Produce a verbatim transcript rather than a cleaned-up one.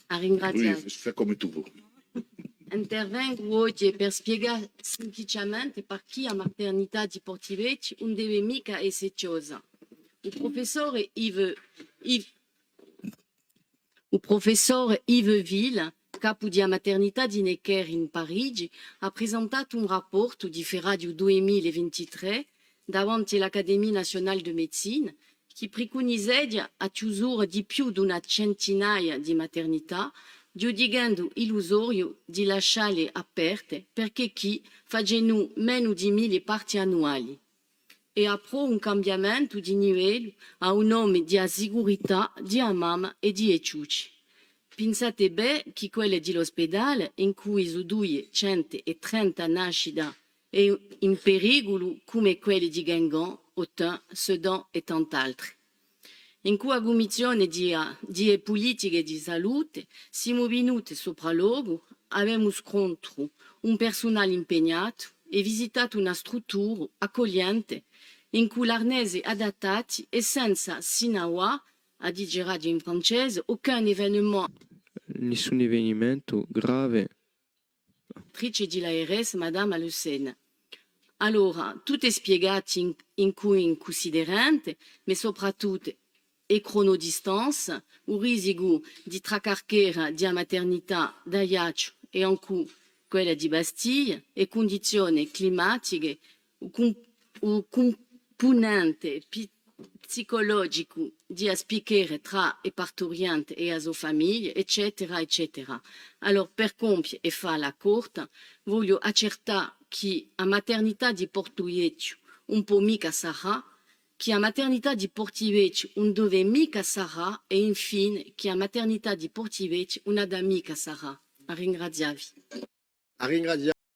À ringrazià. Oui, fais comme tu veux. Intervengu oghje per spiegà simpliciamente parchì a maternità di Portivechju ùn deve micca esse chjosa. U prufessore Yves, Yves, u prufessore Yves Ville, capu di a maternità di Necker in Parigi, hà prisentatu un rapportu di ferraghju dui mila è vintitrè davanti à l'Académie nationale de médecine, chì pricunizeghja a chjusura di più d'una centinaia di maternità, ghjudichendu illusoriu di lascialle aperte, perchè chì facenu menu di mille parti annuali. È apprò un cambiamentu di livellu à u nome di a sicurità di a mamma è di i ciucci. Pinsate bè chì quelle di l'ospedale, incù i so duiecentu è trenta nascite è in periculu, cum'è quelle di Guingamp, Autun, Sedan è tant'altre. Incù a Cummissione di, di e pulitiche di salute, simu vinuti sopralocu, avemu scontru un persunale impegnatu è visitatu una struttura accugliente, incù l'arnesi adattati è senza, sin'avà, à diceraghju in francese, aucun événement. Nissun evenimentu grave. Direttrice di l'A R S, Madama Lucena. Allora, tuttu hè spiegatu in, incù in cunsiderente, ma soprattuttu e cronodistanze, u risicu di tracarchera di a maternità d'Aiacciu è ancu quella di Bastia, e cundizione climatiche, u cum-, u cumpunente pi-, psicologicu di a spichera trà e parturiente è a so famiglia, eccetera, eccetera. Allora, per compie è falla corta, vogliu accertà chì a maternità di Portivechju ùn pò micca sarrà, chì a maternità di Portivechju ùn deve micca sarrà è infine chì a maternità di Portivechju ùn hà da micca sarrà. À ringrazià vi. À ringrazià